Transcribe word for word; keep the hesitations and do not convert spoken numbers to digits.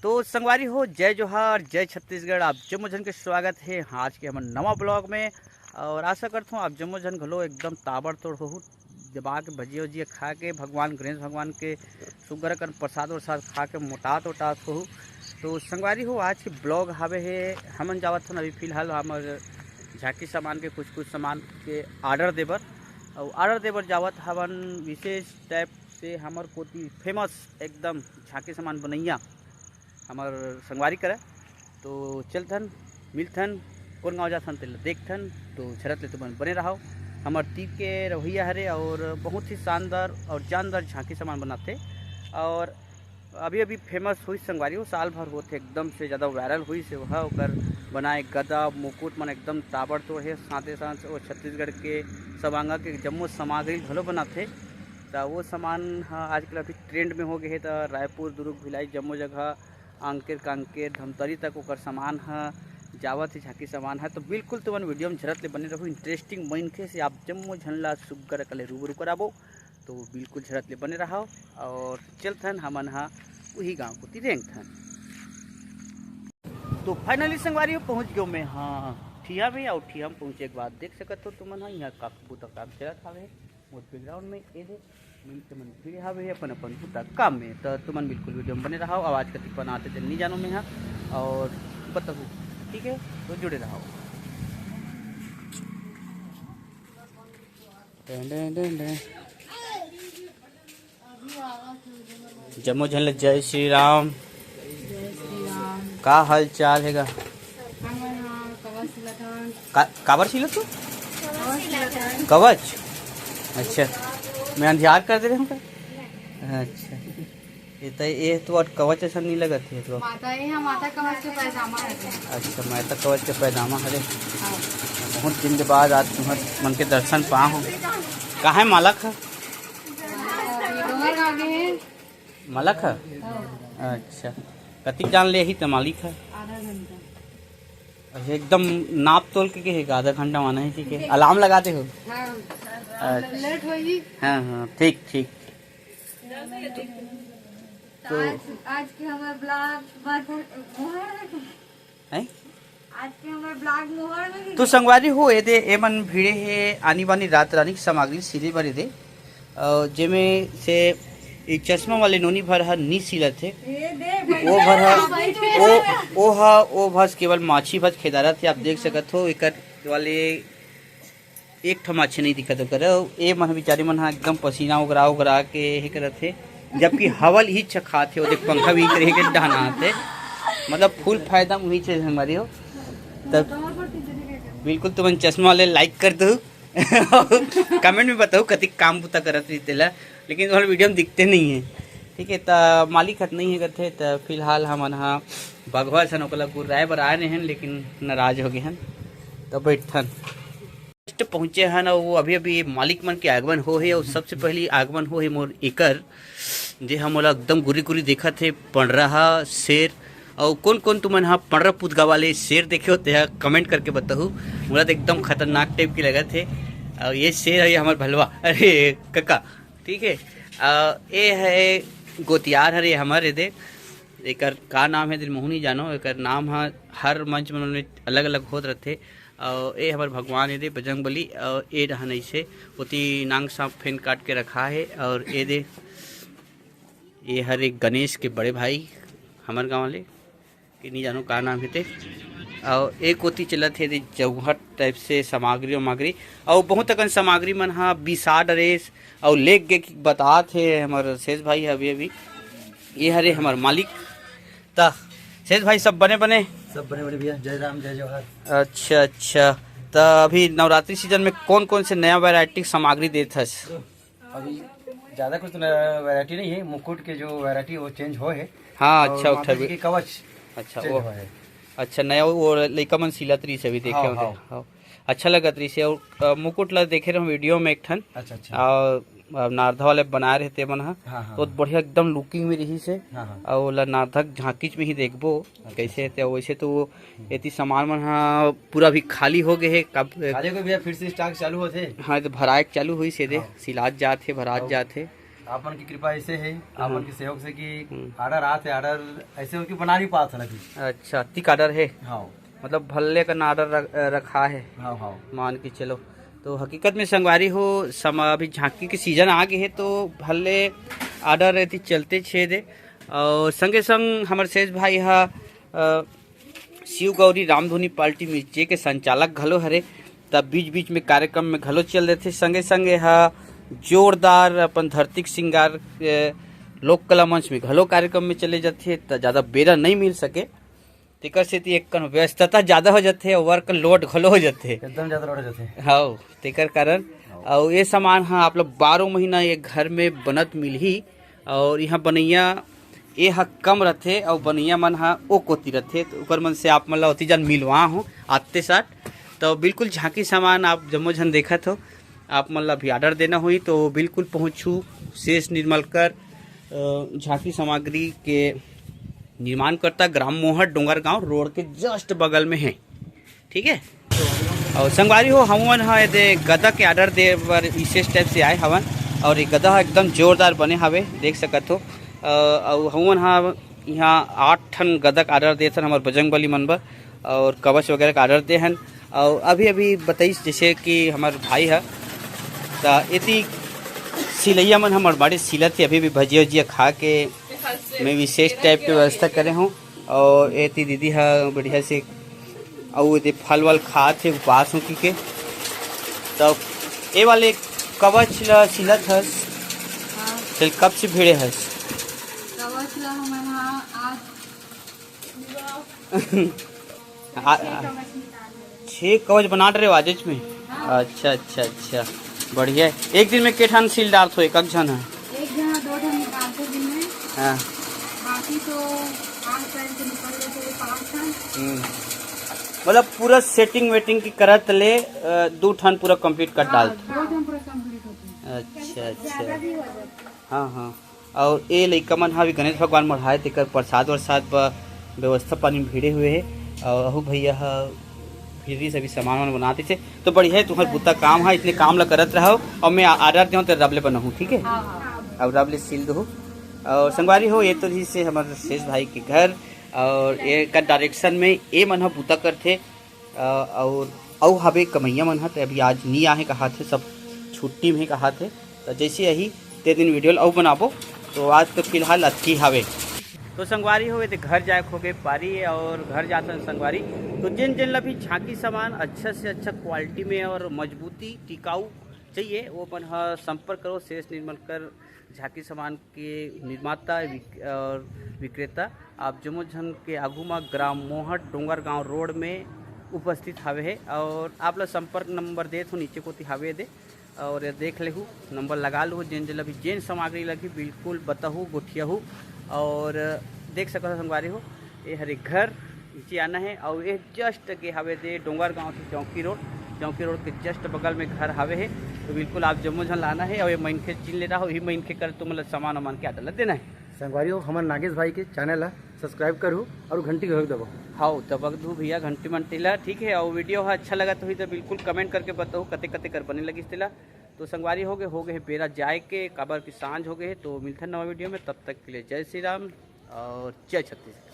तो संगवारी हो, जय जोहार, जय छत्तीसगढ़, आप जम्मो झन के स्वागत हे आज के हमर नवा ब्लॉग में। और आशा करत हूँ आप जम्मो झन घलो एकदम ताबड़तोड़ होहू, दबा के भजिया उजिया खा के भगवान गणेश भगवान के सुग्घर अकन प्रसाद उरसाद खा के मोटात उटात होहू। तो संगवारी हो, आज के ब्लॉग हावे हे, हमन जावत हन अभी फिलहाल हमर झांकी सामान के कुछ कुछ सामान के ऑर्डर देबर, और ऑर्डर देबर जावत हवन विशेष टाइप से हमर कोती फेमस एकदम झांकी सामान बनैया हमर संगवारी करा। तो चलथन, मिलथन, कोन गाँव जाथन तेला देखथन। तो झरत ले तुमन बने रहव। हमर तीर के रवैया हरे और बहुत ही शानदार और जानदार झांकी सामान बनाथे। और अभी अभी फेमस हुई संगवारी हो, साल भर होत हे, एकदम से ज़्यादा वायरल हुई से वह ओकर बनाए गदा मुकुट मन एकदम ताबड़तोड़ हे। साथे साथ वो छत्तीसगढ़ के सवांगा के जम्मो सामग्री घलो बनाथे। त वो सामान ह आजकल अभी ट्रेंड में हो गए हे, त रायपुर, दुर्ग, भिलाई जम्मो जगह, आंकेर कांकेर धमतरी तक ओकर सामान ह जावत हे, झांकी सामान ह। तो बिल्कुल तुमन वीडियो में झरत ले बने रहू, इंटरेस्टिंग मनखे से आप जम्मो झन ला सुग्घर अकन ले रूबरू कराबो। तो बिल्कुल झरत ले बने रहव और चलथन हमन ह उही गांव कोती रेंगथन। तो फाइनली संगवारी हो पहुंच गयो मैं, हाँ, ठिया में। और ठिया में पहुंचे के बाद देख सकत हो तुमन ह यहाँ का बुता काम चलत हावे मोर बैकग्राउंड में। ये दे मन के मन भिड़े हावे अपन अपन बुता काम में। तो तुमन बिल्कुल वीडियो में बने रहव। आवाज कतिक बनाते ते नहीं जानो मैं ह और बताहू, ठीक है, तो जुड़े रहव। टें, टें, टें, टें। जम्मो झन ले जय श्री राम। जय श्री राम। का हाल चाल हे गा? हमन ह कवच सिलत हन। का, काबर सिलत तू? कवच सिलत हन। कवच? अच्छा, मैं अंधियार कर दे रहे हूँ का? अच्छा, ये तो, ये तो और कवच ऐसा नहीं लगत हे तो। माता, ये ह माता कवच के पैजामा हरे। अच्छा, माता कवच के पैजामा हरे। हाँ। बहुत दिन के बाद आज तुम्हर मन के दर्शन पा हो। कहाँ है मालक ह? डोंगरगांव के हे। मालक ह? हाँ। अच्छा, कतिक जान ले ही त मालिक ह? आधा घंटा। अच्छा, एकदम नाप तोल के, के हे, आधा घंटा माना है, ठीक है, अलार्म लगाते हो? हाँ। अच्छा। लेट होई। हाँ, हाँ, ठीक, ठीक। तो आज, आज के हमर ब्लॉग बस मोहर में हैं? आज के हमर ब्लॉग मोहर में ही तो संगवारी हो, एदे एमन भिड़े हे आनी बानी रात रानी के सामग्री सिले बर एदे। अ, जेमे से ई चश्मा वाले नोनी भर ह नी सिलत हे। ये दे वो भर ह, बैठे वो, हैं। वो ह, वो भस केवल माछी भस खेदारत हे। आप देख सकत हो, एकर वाले एक ठो माछी नहीं दिखत ओकर। अउ ए मन बेचारी मन ह एकदम पसीना उगरा उगरा के हे करत हे, जबकि हवा ल ही चखात हे। ओ देख, पंखा भी करे के डहनात हे, मतलब फुल फायदा उही चीज हमारी हो। तब बिल्कुल तुमन चश्मा वाले लाइक कर दो, कमेंट में बताओ कति काम बुता करत रही तेला, लेकिन तुम्हारे वीडियो में दिखते नहीं है। ठीक है, त मालिक हत नहीं है करथे, त फिलहाल हमन ह बघवा सन ओकला गुर्राए बर आए नहीं हन, लेकिन नाराज हो गए हन, त बैठन। Just पहुँचे हन, अउ अभी-अभी मालिक मन के आगमन हो हे, अउ सबसे पहली आगमन हो हे मोर एकर, जे ह मोला एकदम गुरी-गुरी देखत हे, पंडरा ह, शेर। अउ कोन-कोन तुमन ह पंडरा पुतगा वाले शेर देखे हो, तेहा comment करके बताहू। मोला तो एकदम खतरनाक type के लगत हे। अउ ये शेर हे हमर भलवा, अरे कका, ठीक है। अ, ये है गोतियार हरे हमर, ये दे, एकर का नाम है, दिल महू नहीं जानो। एकर नाम ह हर मंच में उन्होंने अलग-अलग होत रहथे। अउ ए हमर भगवान ए दे बजरंग बली, अउ ए डहन अइसे ओती नांग सांप फेन काट के रखा है। अउ ए दे, ये हर एक गणेश के बड़े भाई हमर गांव ले, कि नहीं जानो का नाम हेते। अउ एक ओती चलत हे दे जौहर टाइप से सामग्री वामग्री, अउ बहुत अकन सामग्री मन हा बिसा डरेस, अउ लेग गे कि बतात हे हमर शेष भाई अभी अभी। ये हरे हमर मालिक। त शेष भाई, सब बने बने? सब बने बने भैया, जय राम, जय जोहार। अच्छा, अच्छा। त अभी नवरात्रि सीजन में कौन कौन से नया वैरायटी के सामग्री देत हस? अभी ज़्यादा कुछ तो नया वैरायटी नहीं है, मुकुट के जो वैरायटी वो चेंज हो है। हाँ, और अच्छा, माता उठा जी भी। के कवच अच्छा, चेंज वो, हुआ है। अच्छा, नया वो लइका मन सिलत रहिस अभी देखे हाँ, होते। हाँ। हाँ। अच्छा लगत रहिस। और, अ, मुकुट ला देखे रहे वीडियो में एक ठन। अच्छा, अच्छा। और, अ, नारदा वाले बनाए रहे ते मन ह। हाँ, हाँ, तो हाँ। बढ़िया एकदम लुकिंग में रहिस हे। हाँ, हाँ। और ओला नारदा के झांकीच में ही देखबो, अच्छा, कैसे अच्छा। ते वैसे तो वो हम्म। एती सामान मन ह पूरा भी खाली हो गए हे। कब खाली हो गए भैया, फिर से स्टॉक चालू होथे। हाँ, तो भराए के चालू हुई से दे, हाँ। सिलात जात हे, भरात और जात हे। आप मन की कृपा ऐसे है, आप मन के सहयोग से कि हम्म। Order आत है, order ऐसे हो कि बना नहीं पात है अभी। अच्छा, अतिक order है? हाँ। मतलब भल्ले का order रख, रखा है। हाँ, हाँ। मान के चलो, तो हकीकत में संगवारी हो, सम-, अभी झांकी के season आ गए है, तो भल्ले order रहती चलते छे दे। और संगे संग हमर शेष भाई हा, अ, शिव गौरी रामधुनी पार्टी म्यूजिक के संचालक घलो हरे, तब बीच बीच में कार्यक्रम में घलो चल देथे। संगे संगे हा जोरदार अपन धरती के श्रृंगार, अ, लोक कला मंच में घलो कार्यक्रम में चले जाथे, त ज्यादा बेरा नहीं मिल सके, तेकर सेती एक कन व्यस्तता ज्यादा हो जाथे और work load घलो हो जाथे। एकदम ज्यादा load हो जाथे। हाँ, तेकर कारण। हाँ। और ये सामान हा आप लोग बारह महीना ये घर में बनत मिलही, और यहाँ बनैया ये हा कम रथे और बनैया मन हा ओ कोती रथे, तो ओकर मन से आप मन ला ओती जान मिलवा हूँ आते साथ। तो बिल्कुल झांकी सामान आप जम्मो झन देखत हो, आप मन ला भी order देना होही तो बिल्कुल पहुँचू शेष निर्मलकर, अ, झांकी सामग्री के निर्माणकर्ता, ग्राम मोहर, डोंगरगांव रोड के just बगल में है, ठीक है। और संगवारी हो, हमन हा एदे गदा के order दे बर विशेष type से आए हवन, और ये गदा हा एकदम जोरदार बने हवे, देख सकत हो। अ, और हमन हा यहाँ आठ ठन गदा के order देथन हमर बजरंग बली मन बर, और कवच वगैरह का order दे हन। और अभी अभी बताइस जैसे कि हमर भाई हा, त एती सिलैया मन हमर बड़े सिलत हे, अभी भी भजिया उजिया खा के मैं विशेष type के व्यवस्था करे हूँ। और एती दीदी हा बढ़िया से, अउ एदे फल वल खात हे, उपास हूँ कहिके। तब ए वाले कवच ला सिलत हस, हाँ। चल कब से भिड़े हस? कवच ला हमन हा आज आ, छह कवच बना रहे हो आजेच में? हाँ। अच्छा, अच्छा, अच्छा, बढ़िया है। एक दिन में के ठान सिल डारत हो, एक एक झन है? एक झन दो झन निकालते दिन में। हाँ। बाकी तो पाँच टाइम से निकल लेते हैं, पाँच ठन। हम्म। मतलब पूरा setting वेटिंग की करत ले, अ, दू ठन पूरा complete कर हाँ, डालत। दो ठन पूरा complete होते हैं। अच्छा, अच्छा। ज्यादा भी हो जाता है। हाँ, हाँ। और ये लइका मन हा भी गणेश भगवान मढ़ाए, तेकर प्रसाद वरसाद बर व्यवस्था पानी में भिड़े हुए है। और अहू भैया हा फिर भी सभी सामान वामान बनाते थे। तो बढ़िया है, तुम्हार बुता काम है, इतने काम ला करत रहो और मैं आ-, order देहूँ तो रब ले बनाहूँ, ठीक है? हाँ, हाँ। और रब ले सील दो। और संगवारी हो, ये तो जैसे हमारे शेष भाई के घर और ये का direction में ये मन हा बुता करथे। अ, और अउ हवे कमैया मन ह, ते अभी आज नी आहे कहाथे, सब छुट्टी में कहाथे। त जैसे आही ते दिन video ल अउ बनाबो। तो आज तो फिलहाल अतकी हवे। तो संगवारी हो, ये ते घर जाए के होगे पारी और घर जाथन संगवारी। तो जेन जेन ला भी झांकी सामान अच्छा से अच्छा quality में और मजबूती टिकाऊ चाहिए, वो अपन ह संपर्क करो शेष निर्मलकर झांकी सामान के निर्माता विक-, और विक्रेता आप जम्मो झन के आगू मा ग्राम मोहट डोंगरगांव रोड में उपस्थित हावे हे। और आप ला संपर्क नंबर देत हो नीचे कोती हावे दे, और ये देख लेहू, नंबर लगा लू, जेन जेन ला भी जेन सामग्री लगही बिल्कुल बताहू, गोठियाहू। और देख सकत हो संगवारी हो, ये हरे घर नीचे आना है और ये just के हवे दे डोंगरगांव से चौकी रोड, चौकी रोड के just बगल में घर हवे है। तो बिल्कुल आप जम्मो झन लाना है और ये मनखे चिन ले रहा हो, ही मनखे कर तुम लोग सामान वामान के order ला देना है। संगवारी हो, हमर नागेश भाई के channel ला subscribe करू और घंटी घोक दबो। हाँ, दबक दू भैया घंटी मंटी ला, ठीक है। और video हा अच्छा लगत होही तो बिल्कुल comment करके बताओ कते कते कर बने लगिस तेला। तो संगवारी हो गए, हो गए बेरा जाए के, काबर की सांझ हो गए है। तो मिलथन नवा video में, तब तक के लिए जय श्री राम और जय छत्तीसगढ़।